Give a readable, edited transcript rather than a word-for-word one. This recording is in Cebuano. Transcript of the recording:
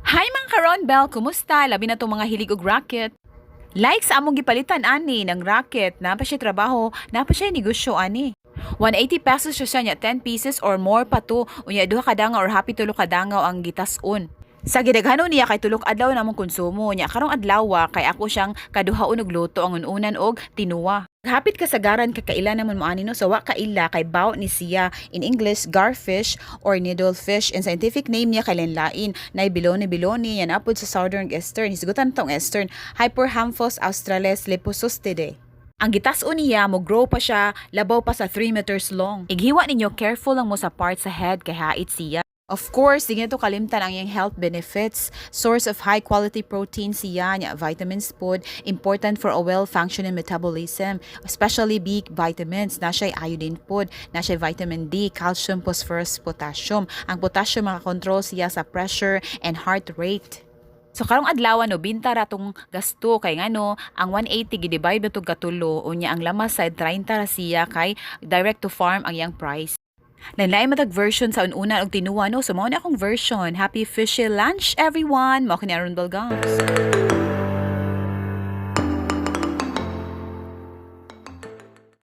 Hi, mga karon Bell, kumusta? Labi na tong mga hilig og racket. Like sa among gipalitan ani ng racket, naa pa siya trabaho, naa pa siya negosyo ani. 180 pesos siya siya niya, 10 pieces or more pa to. Unya duha ka dangaw or happy tulo ka dangaw ang gitas-on. Sa gidaghanon niya kay tulok adlaw namong konsumo niya karong adlaw kay ako siyang kaduhaon og luto ang ununan og tinuwa. Hapit kasagaran kakaila naman mo ani, no? So wa kaila kay baw ni siya. In English, garfish or needlefish. In scientific name niya kay lain nay Belone belone yan apod sa southern eastern hisgutan tong eastern, Hyporhamphus australis, Lepisosteidae. Ang gitas-on niya, mo grow pa siya, labaw pa sa 3 meters long. Ighiwa ninyo, careful lang mo sa part sa head kay hait siya. Of course, di to kalimtan ang iyang health benefits. Source of high quality protein siya, niya, vitamins pod, important for a well-functioning metabolism, especially B vitamins, na siya iodine pod, na siya vitamin D, calcium, phosphorus, potassium. Ang potassium makakontrol siya sa pressure and heart rate. So karong adlaw, no, binta ra tong gasto kay ngano ang 180 gi-divide ba tong katulo, unya ang lamas sa 30 ra siya kay direct to farm ang iyang price. Lain-lain matag version sa ununa og tinuwa, no. So mao na akong version. Happy fishy lunch, everyone. Mao kini Aaron Belgams.